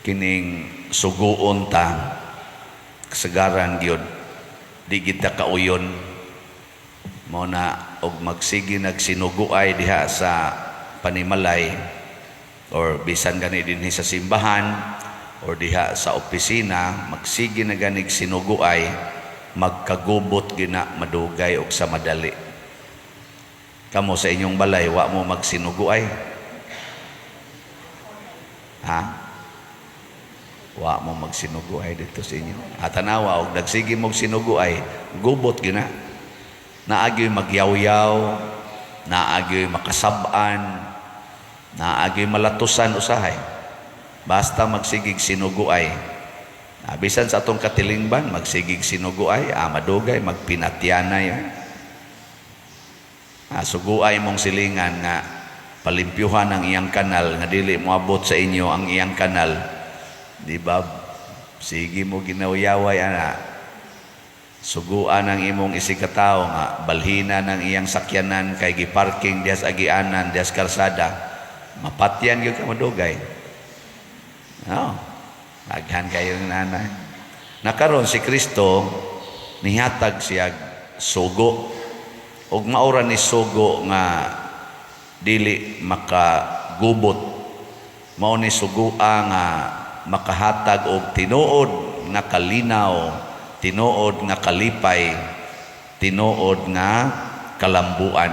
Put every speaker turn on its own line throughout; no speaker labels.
Kining suguon ta, kasagaran gyud di kita kauyon mo na og magsige nagsinuguay diha sa panimalay or bisan gani dinhi sa simbahan or diha sa opisina, magsige na ganig sinuguay, magkagubot gina madugay og sa madali. Kamo sa inyong balay, wa mo magsinuguay, ha? Wa mo magsinuguay dito sa inyo? At tanawa og nagsige mog sinuguay, gubot gina. Naagyoy magyawyaw, naagyoy makasab-an, naagyoy malatusan usahay. Basta magsigig sinuguay. Ah, bisan sa atong katilingban, magsigig sinuguay, ah, madugay, magpinatyanay. Ah. Ah, suguay mong silingan nga palimpyuhan ang iyang kanal nga dili moabot sa inyo ang iyang kanal. Di ba? Sige mo ginawyaway ana. Suguan ang imong isigkatawo nga balhina ng iyang sakyanan kay giparking diha sa agianan, diha sa kalsada. Mapatyan gyud ka madugay. No. Daghan kayo ng nanay. Nakaron si Kristo nihatag siya sugo. Ug maura ni sugo nga dili makagubot. Mao ni sugua nga makahatag og tinuod nga kalinaw, tinuod nga kalipay, tinuod nga kalambuan.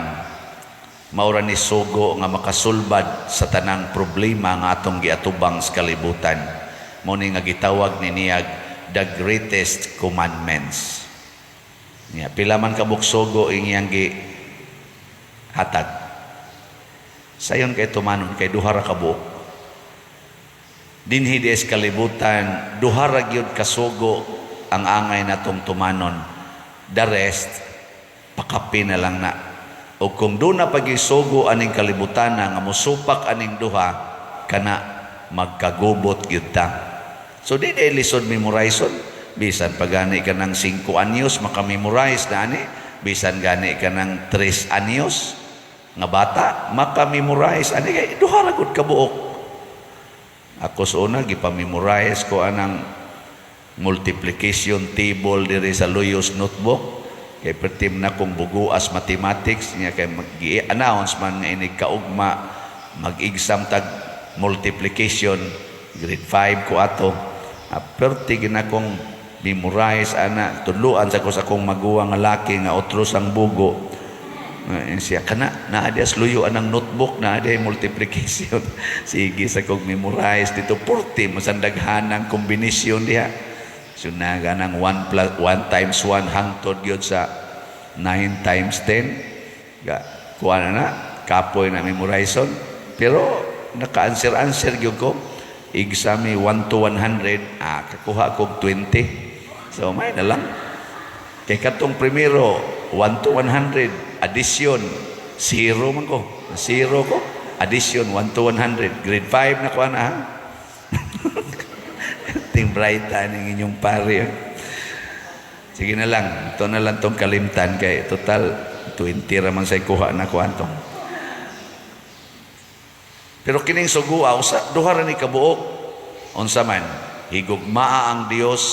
Maura ni sugo nga makasulbad sa tanang problema nga atong giatubang sa kalibutan. Mao ni nga gitawag ni niyag the greatest commandments. Nya pila man ka sugo iyang gi hatag? Sayon kay tumanon kay duha ra ka buok. Dinhi di sa kalibutan, duha ra gyud ka sugo ang angay natong tumanon. The rest, pakapi na lang na. O kung doon na pagisugo aning kalibutan na nga musupak aning duha, kana magkagubot gyud ta. So di na lisod memorizon. Bisan pa gani ka ng 5 anyos, makamemorize na ani. Bisan gani ka ng 3 anyos nga bata, makamemorize ani kay duha ra gud ka buok. Ako sa una, gipamemorize ko anang multiplication table diri sa Luyos notebook. Kay pertim na kong buguas mathematics niya, kay mag-announce man nga inig kaugma mag-exam tag multiplication, grade 5 ko ato. Ah, perti gina kong memorize ana, tudluan sa ko sa akong maguwang nga laki nga otros ang bugo. Siya kana naa diya sa luyo anang notebook na diya multiplication. Sige sa kong memorize dito, purti masandaghan ang kombinasyon diha. So naga ng 1 plus 1 times 1 hangtod gyud sa 9 times 10. Ga kuha na na, kapoy na memorizon. Pero naka-answer-answer gyud ko. Exam 1 to 100, ah, kakuha kog 20. So may na lang. Kay katong primero, 1 to 100, addition, zero man ko. Zero ko. Addition, 1 to 100. Grade 5 na ko ana ha. Ting brighta ning inyong pare. Sige na lang, ito na lang tong kalimtan kay total 20 ra man say kuha na ko antong. Pero kining sugua usa duha ra ni kabuok. Unsa man, higugmaa ang Dios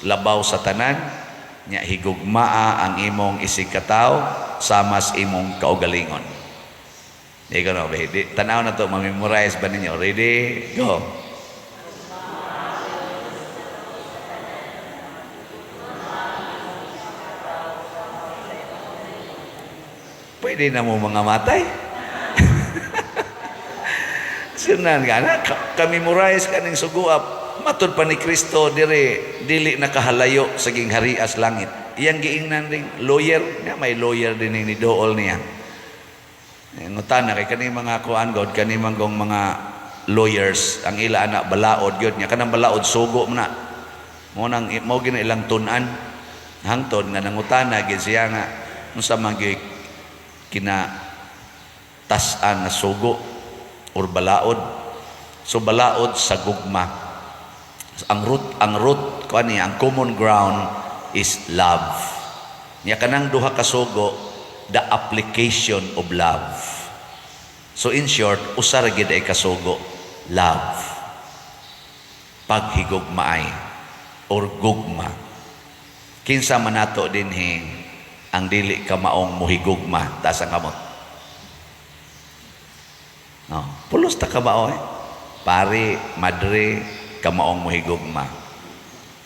labaw sa tanan, nya higugmaa ang imong isigkatawo samas imong kaugalingon. Di ko no, di, tanaw na to, ma-memorize ba ninyo? Ready? Go. Pwede na mo mga matay. Sinan ka na, ka-memorize ka ng suguap. Matod pa ni Kristo, dire, dili nakahalayo sa gingharias langit. Iyang giingnan ring lawyer, nga may lawyer din ni dool niya. Ngutana kay kani mga kuan god, kani man gong mga lawyers, ang ila anak balaod gyud nya, kanang balaod sugo man na. Mo nang mo gina ilang tun-an. Hangtod nga nangutana gid siya nga unsa man gyud kina tas-an na sugo or balaod. So balaod sa gugma. Ang root kuan niya, ang common ground is love. Nya kanang duha ka sugo, the application of love. So in short, usa ra gid ay kasugo, love. Paghigugmaay or gugma. Kinsa man nato dinhi ang dili kamaong muhigugma? Taas ang kamot. No, pulos ta kamao eh. Pari, madre, kamaong muhigugma.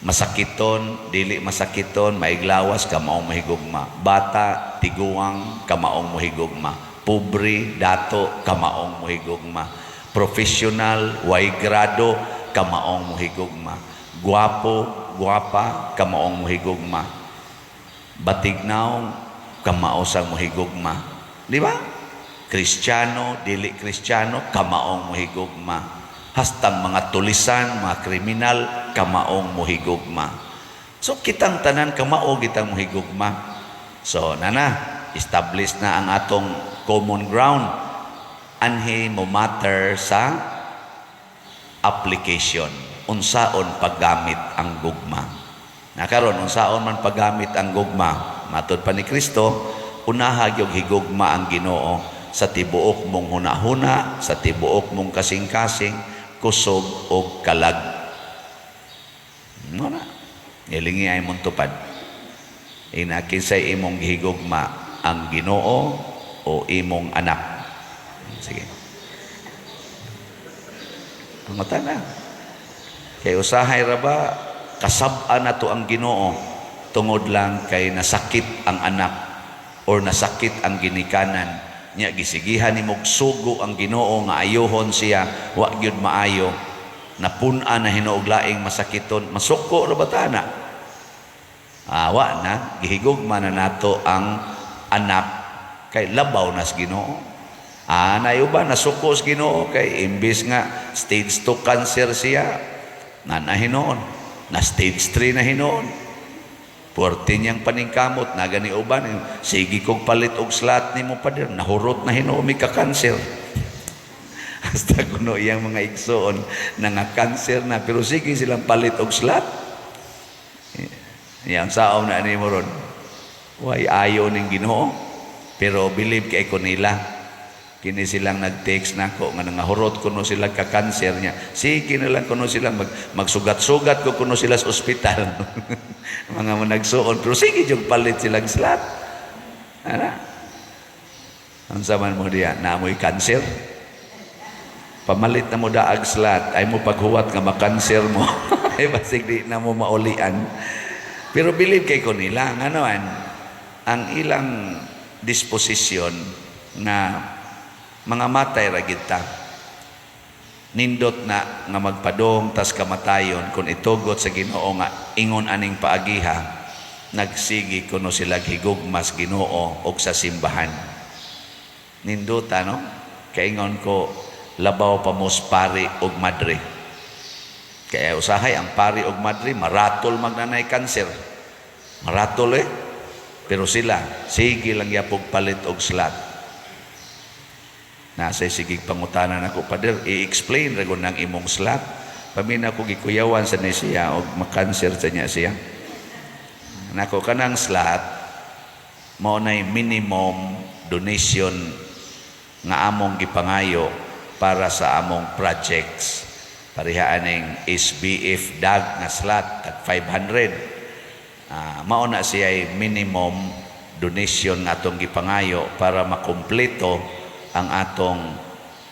Masakiton, dili masakiton, maiglawas, kamaong muhigugma. Bata, tiguang, kamaong muhigugma. Pobre, dato, kamaong muhigugma. Professional, way grado, kamaong muhigugma. Guwapo, guwapa, kamaong muhigugma. Batignaw, kamao sang muhigugma. Di ba? Kristiyano, dili Kristiyano, kamaong muhigugma. Hastang mga tulisan, mga kriminal, kamaong muhigugma. So kitang tanan kamao kitang muhigugma. So nana, establish na ang atong common ground. Anhi mo matter sa application. Unsaon paggamit ang gugma. Na karon, unsaon man paggamit ang gugma? Matod pa ni Kristo, unaha gyud higugma ang Ginoo sa tibuok mong hunahuna, sa tibuok mong kasing-kasing, kusog og kalag. No na. Ilingi ay mong tupad. Ina, kinsay imong gihigugma, ang Ginoo o imong anak? Sige. Pangutana. Kay usahay ra ba kasab-an nato ang Ginoo tungod lang kay nasakit ang anak or nasakit ang ginikanan niya, gisigihan nimo sugo ang Ginoo nga ayohon siya, wa gyud maayo, napun-an na hinuog laing masakiton, masuko ra ba ta na? Awa na gihigugma na nato ang anak kay labaw na sa Ginoo. Ah, ba nasuko sa Ginoo kay imbis nga stage 2 cancer siya na hinuon na stage 3 na hinuon. Puwerte niyang paningkamot na gani uban, sige kog palit og slot nimo, pader, nahurot na hinuon mi ka-cancer. Hasta kuno iyang mga igsoon na nga cancer na, pero sige silang palit og slot. Yang saom na ni mo ron. Way ayo ning Ginoo. Pero believe kay ko nila. Kini silang nag-text nako nga nangahurot kuno sila ka-cancer niya. Sige na lang kuno sila magsugat-sugat ko kuno sila sa ospital. Mga mo nagsuon, pero sige jud palit silang slot. Ana. Unsa man mo diya, naamoy cancer? Pamalit na mo daag slot, ay mo paghuwat nga makanser mo. Ay basig di na mo maulian. Pero believe kay ko nila, ngano ang ilang disposisyon na mga matay ra gid ta. Nindot na nga magpadong tas kamatayon kung itugot sa Ginoo nga ingon aning paagiha, nagsigi kuno sila higugmas Ginoo og sa simbahan. Nindota, no? Kaingon ko, labaw pa mos pari og madre. Kaya usahay ang pari og madre maratol magnanay kanser. Maratol eh. Pero sila sige lang yapog palit og slot. Nasa sige pangutana nako, "Pader, i-explain ra ng imong slot." Pamina ko gikuyawan sa ni siya og makanser sa niya siya. Nako, kanang slot mao nay minimum donation nga among gipangayo para sa among projects. Pareha aning SBF DAG nga slot tag 500. Mao na siya minimum donation nga atong gipangayo para makumpleto ang atong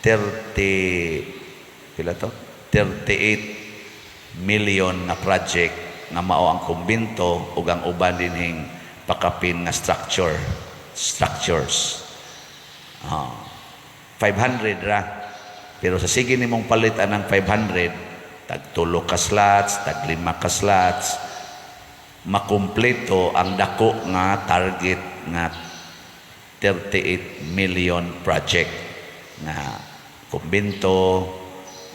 30 pila to? 38 million nga project nga mao ang kumbento ug ang uban dinhing pakapin nga structures. 500 ra. Pero sa sige nimong palit anang 500, tag tulo ka slots, tag lima ka slots, makumpleto ang dako nga target nga 38 million project nga kumbento,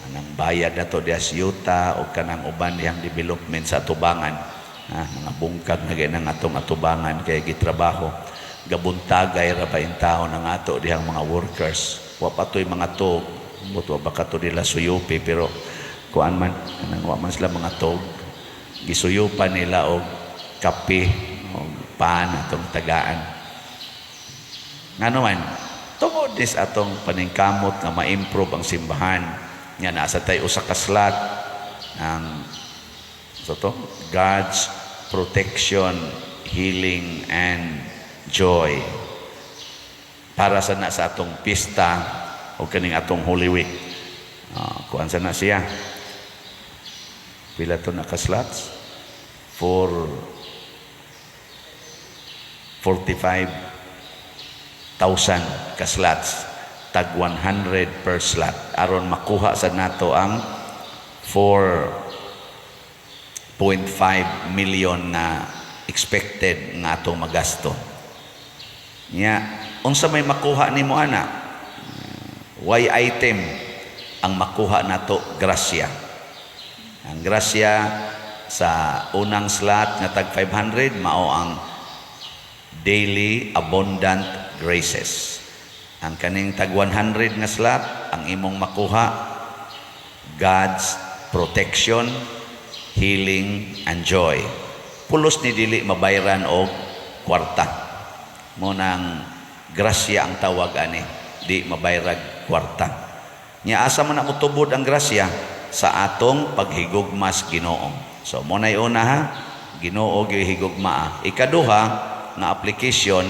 anang bayad na to diya sa yuta o kanang uban dihang development sa atubangan. Mga bungkag na gay nang atong atubangan kay gitrabaho gabuntagay ra ba in tao ng ato dihang mga workers. Wa pa to'y mga tog buto ba kato nila suyupi, pero kuan man kanang wa man sila mga tog, gisuyupan nila og kape og pan atong tagaan. Ngano man, tungod nis atong paningkamot nga ma-improve ang simbahan nga nasa tay usa ka slot. Ang so to, God's protection, healing and joy. Para sa na sa atong pista o kaning atong Holy Week. Kuan sa na siya. Pila to naka-slots? 4 45,000 ka slots, tag 100 per slot, aron makuha sa nato ang 4.5 million na expected nga atong magasto. Nya unsa may makuha nimo ana? Way item ang makuha nato, grasya. Ang grasya sa unang slot nga tag 500 mao ang daily abundant graces. Ang kaning tag 100 nga slot, ang imong makuha, God's protection, healing and joy. Pulos ni dili mabayran og kwarta. Mao nang grasya ang tawag ani, di mabayrag kwarta. Nya asa man na motubod ang grasya? Sa atong paghigugmas Ginoo. So mao nay una ha, Ginoo gyud higugmaa. Ikaduha nga application,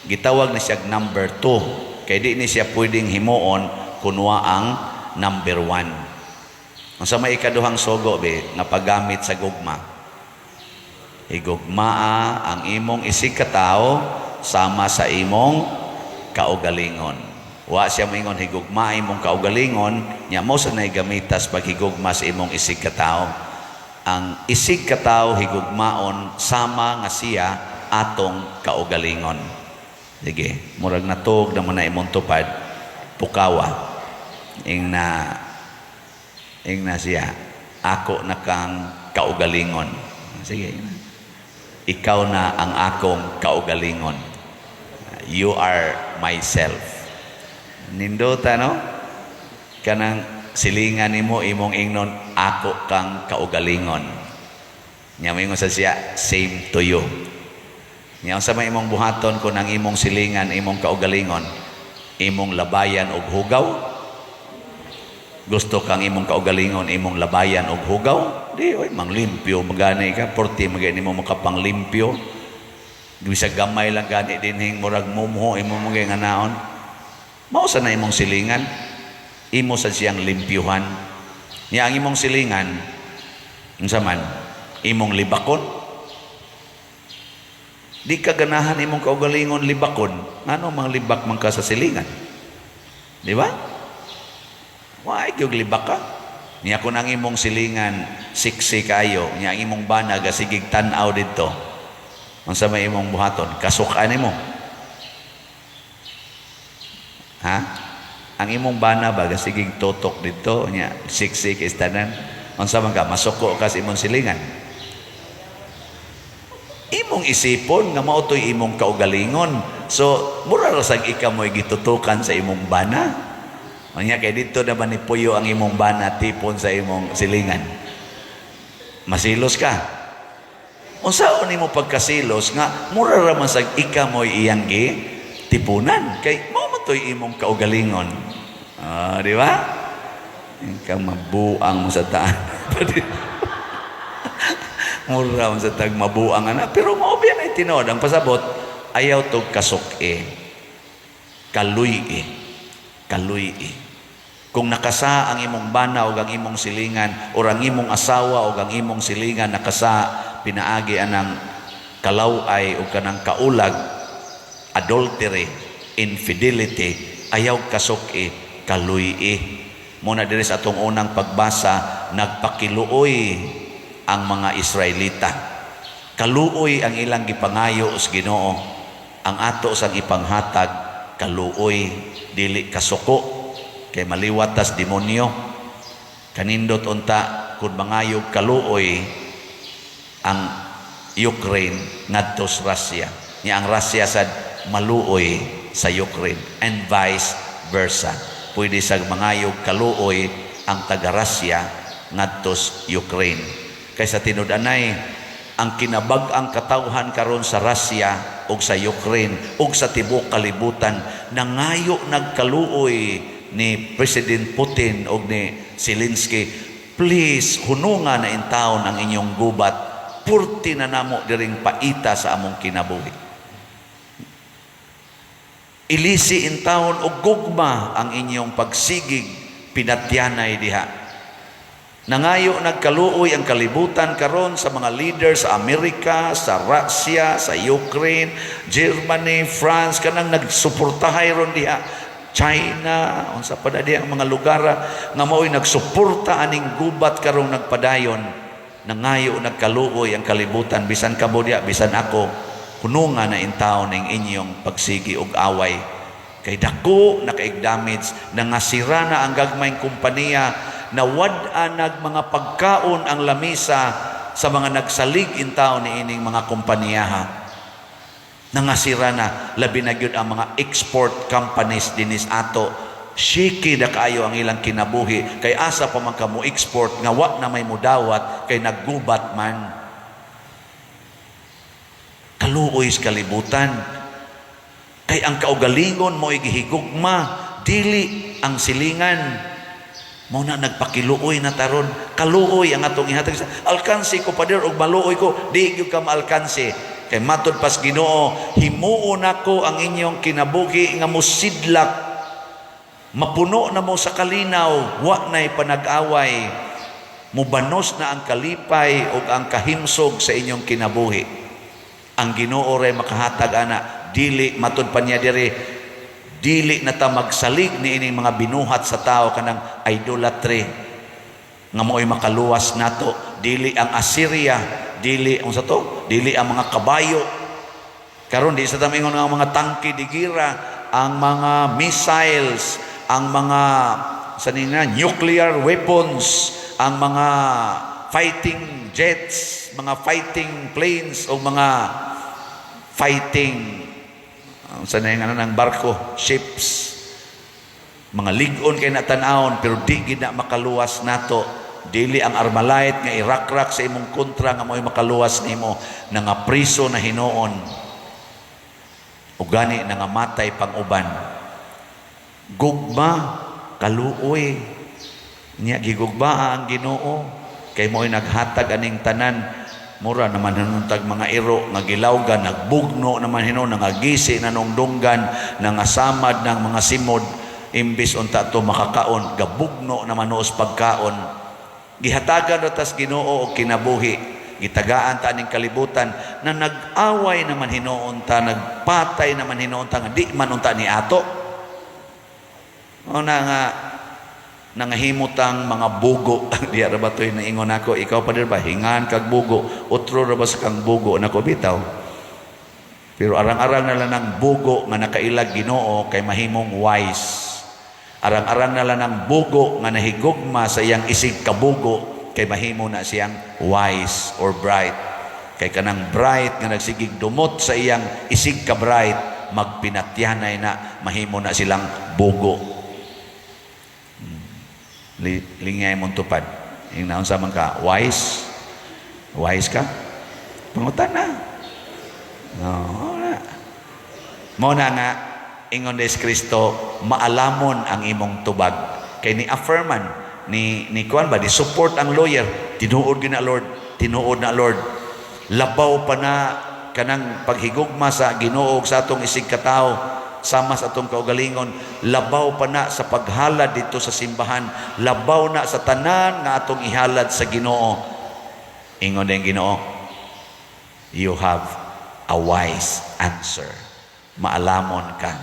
gitawag ni siya number 2 kay di ni siya pwedeng himuon kun wa ang number 1. Unsa may ikaduhang sugo be nga paggamit sa gugma? Higugmaa ang imong isig katawo sama sa imong kaugalingon. Wa siya moingon higugmaa imong kaugalingon, nya mao sa nay gamitas paghigugma sa imong isig katawo. Ang isig katawo higugmaon sama nga siya atong kaugalingon. Sige, murag natug naman na imong tupad, pukawa. Ing na siya, "Ako na kang kaugalingon." Sige, ing na. "Ikaw na ang akong kaugalingon. You are myself." Nindota, no? Kanang silingan nimo, imong ingnon, "Ako kang kaugalingon." Nya moingon sa siya, "Same to you." Nya unsa may imong buhaton kung ang imong silingan imong kaugalingon? Imong labayan og hugaw? Gusto kang imong kaugalingon imong labayan og hugaw? Di oy, manglimpyo magani ka, porti magani mo makapanglimpyo. Bisag gamay lang gani dinhing murag mumho imo mo nga naon. Mao sa na imong silingan. Imo sa siyang limpyuhan. Nya ang imong silingan unsa man? Imong libakon? Di ka ganahan imong kaugalingon libakon, ngano mang libak man ka sa silingan? Di ba? Why gyud libak ka? Niya kung ang imong silingan sexy kayo, niya ang imong bana gasigig tan-aw didto. Unsa may imong buhaton? Kasukan nimo. Ha? Ang imong bana ba gasigig tutok didto, nya sexy kay tanan. Unsa man ka, masuko ka sa imong silingan? Imong isipon nga mao to'y imong kaugalingon. So, mura ra sag ika mo'y gitutukan sa imong bana. Unya kay dito naman ni puyo ang imong bana tipon sa imong silingan. Masilos ka. Unsaon nimo pagkasilos nga mura ra man sag ika mo'y iyang gi tipunan kay mao man to'y imong kaugalingon. Ah, di ba? Ikaw mabuang mo sa taan. Mura man sa tag mabuang ana, pero mao biya na tinuod ang pasabot, ayaw tog kasuk-e. Kaluy-i. Kaluy-i. Kung nakasa ang imong bana o ang imong silingan o ang imong asawa o ang imong silingan nakasa pinaagi anang kalaway o kanang kaulag, adultery, infidelity, ayaw kasuk-i, kaluy-i. Muna diri sa atong unang pagbasa, nagpakiluoy ang mga Israelita. Kaluoy ang ilang gipangayo sa Ginoo. Ang ato sang ipanghatag, kaluoy, dili kasuko kay maliwat tas demonyo. Kanindot unta kung mangayog kaluoy ang Ukraine ngadto sa Russia. Nya ang Russia sad maluoy sa Ukraine and vice versa. Pwede sa mangayog kaluoy ang taga Russia ngadto sa Ukraine. Kaysa tinud-anay ang kinabag-ang katawhan karon sa Russia ug sa Ukraine ug sa tibuok kalibutan, nangayo nagkaluoy ni President Putin og ni Zelensky. Please, hununga na intawon ang inyong gubat. Purti na namo diring paita sa among kinabuhi. Ilisi intawon og gugma ang inyong pagsigig pinatyanay diha. Nangayo nagkaluoy ang kalibutan karon sa mga leader sa Amerika, sa Russia, sa Ukraine, Germany, France, kanang nagsuportahay ron diha. China, unsa pa na diha ang mga lugar nga mao'y nagsuporta aning gubat karong nagpadayon. Nangayo nagkaluoy ang kalibutan, bisan kamo diha, bisan ako, hununga na intawon ning inyong pagsigi og away. Kay dako na kaig damage, nangasira na ang gagmayng kompanya, nawad-an nag mga pagkaon ang lamisa sa mga nagsalig intaw ni ining mga kompanya. Nangasira na, labi na gyud ang mga export companies dinis ato. Shaky na kaayo ang ilang kinabuhi kay asa pa man ka mo export nga wa na may mudawat kay naggubat man. Kaluoy sa kalibutan kay ang kaugalingon mo gihigugma, dili ang silingan. Mao na nagpakiluoy na taron. Kaluoy ang atong ihatag sa alkansi ko, pader, og maluoy ko. Di gyud ka maalkansi kay matud pas Ginoo, himuon nako ang inyong kinabuhi nga musidlak, mapuno na mo sa kalinaw, wa na'y panag-away, mubanos na ang kalipay ug ang kahimsog sa inyong kinabuhi. Ang Ginoo ray makahatag ana. Dili, matud pa niya diri, dili na ta magsalig ni ining mga binuhat sa tao, kanang idolatry nga mo'y makaluwas nato. Dili ang Assyria, dili ang sa to, dili ang mga kabayo karon, di sa tamingon nga mga tangke de gera, ang mga missiles, ang mga sa nina nuclear weapons, ang mga fighting jets, mga fighting planes o mga fighting ang sa ano ng barko, ships, mga lig-on kay na tan-awon, pero di gid na makaluwas nato. Dili ang Armalite nga irakrak sa imong kontra nga mo'y makaluwas nimo. Nga priso na hinuon o gani nangamatay pang uban. Gugma, kaluoy niya. Gigugmaa ang Ginoo kay mo'y naghatag aning tanan. Mura naman hinuntag mga iro nga gilawgan, nagbugno naman hinuon, nangagisi na nung dunggan, nangasamad ng mga simod. Imbis unta to makakaon, gabugno naman noos pagkaon. Gihatagan ra tas Ginoo og kinabuhi, gitagaan ta aning kalibutan na nag-away naman hinuon ta, nagpatay naman hinuon ta nga di man unta ni ato. O na nga nangahimutang mga bugo. Diya ra ba to'y naingon ako, ikaw pa ba hingan kag bugo, otro ra ba sa kang bugo nako bitaw. Pero arang-arang na lang ng bugo nga nakailag Ginoo kay mahimong wise. Arang-arang na lang ng bugo nga nahigugma sa iyang isig kabugo kay mahimo na siyang wise or bright. Kay kanang bright nga nagsigig dumot sa iyang isig ka bright, magpinatyanay na, mahimo na silang bugo. Lingay mong tupad. Yung naunsa man ka, wise? Wise ka? Pangutan na. No, na. Mo na nga, ingon des Kristo, maalamon ang imong tubag. Kay ni affirman, ni kuan ba, di support ang lawyer, tinuod gyud na, Lord, tinuod na, Lord. Labaw pa na kanang paghigugma sa Ginoo ug sa atong isig katawo sama sa atong kaugalingon, labaw pa na sa paghalad dito sa simbahan, labaw na sa tanan nga atong ihalad sa Ginoo. Ingon din Ginoo, "You have a wise answer." Maalamon ka.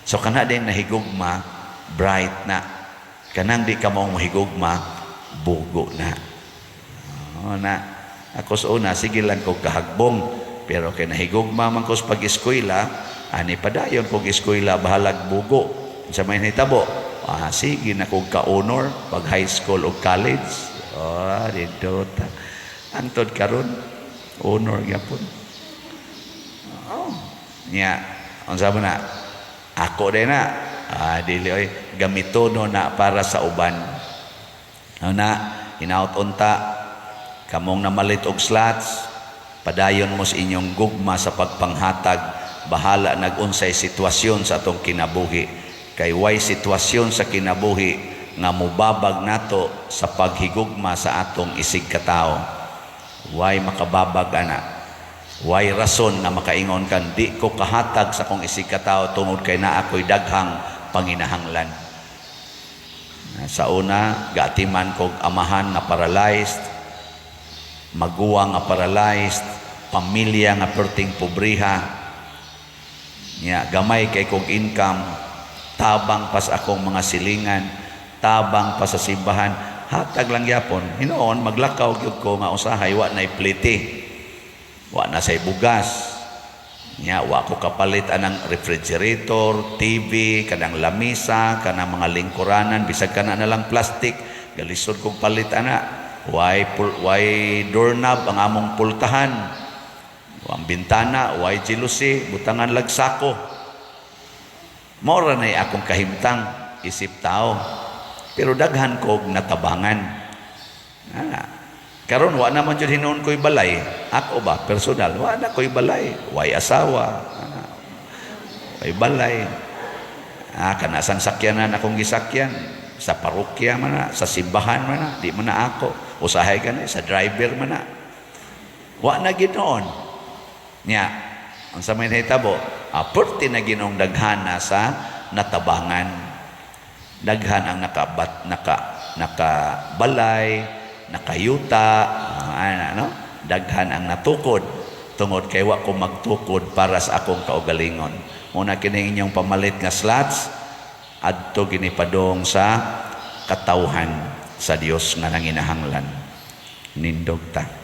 So kana din nahigugma, bright na. Kanang di ka mong mahigugma, bugo na. Oh, na. Ako sa una, sige lang ko kahagbong. Pero kay nahigugma man ko sa pag-eskwela, ani padayon kog eskwela, bahalag bugo. Sa may nahitabo, ah, sige na kog ka-honor pag high school o college. Oh, dito ta. Antod karon, honor gyapon. Oh. Nya, unsa mo na? Ako din na. Ah, dili oy, gamitono na para sa uban. Ano na, hinaut unta kamong namalit og slots, padayon mo sa inyong gugma sa pagpanghatag, bahala nagunsay sitwasyon sa atong kinabuhi. Kay way sitwasyon sa kinabuhi nga mubabag nato sa paghigugma sa atong isig katao. Way makababag ana. Way rason nga makaingon kan, "Di ko kahatag sa akong isig katao tungod kay naa ko'y daghang panginahanglan." Sa una, gaatiman kog amahan nga paralyzed, maguwang nga paralyzed, pamilya nga perting pobriha. Nya gamay kay kog income, tabang pa sa akong mga silingan, tabang pa sa simbahan, hatag lang gyapon. Hinuon maglakaw gyud ko nga usahay wa na plite. Wa na say bugas. Nya wa ko kapalit anang refrigerator, TV, kanang lamisa, kanang mga lingkuranan, bisag kana na lang plastic, galisod kog palit ana. Way doorknob ang among pultahan. Ang bintana, way jealousy, butangan lag sako. Mao ra nay akong kahimtang isip tao. Pero daghan kog natabangan. Ah, karon wa naman jud hinuon ko'y balay. Ako ba personal, wa na ko'y balay, way asawa. Ah, way balay. Ah, kana sang sakyanan akong gisakyan sa parokya man na, sa simbahan man na, di man na ako. Usahay gani sa driver man na. Wa na ginoon. Nya, ang sa may nahitabo, perti na ginoong daghana sa natabangan. Daghan ang nakabat naka nakabalay, nakayuta, ah, ano? Daghan ang natukod tungod kay wa ko magtukod para sa akong kaugalingon. Muna kini inyong pamalit nga slots adto gini padong sa katawhan sa Dios nga nanginahanglan. Nindog ta.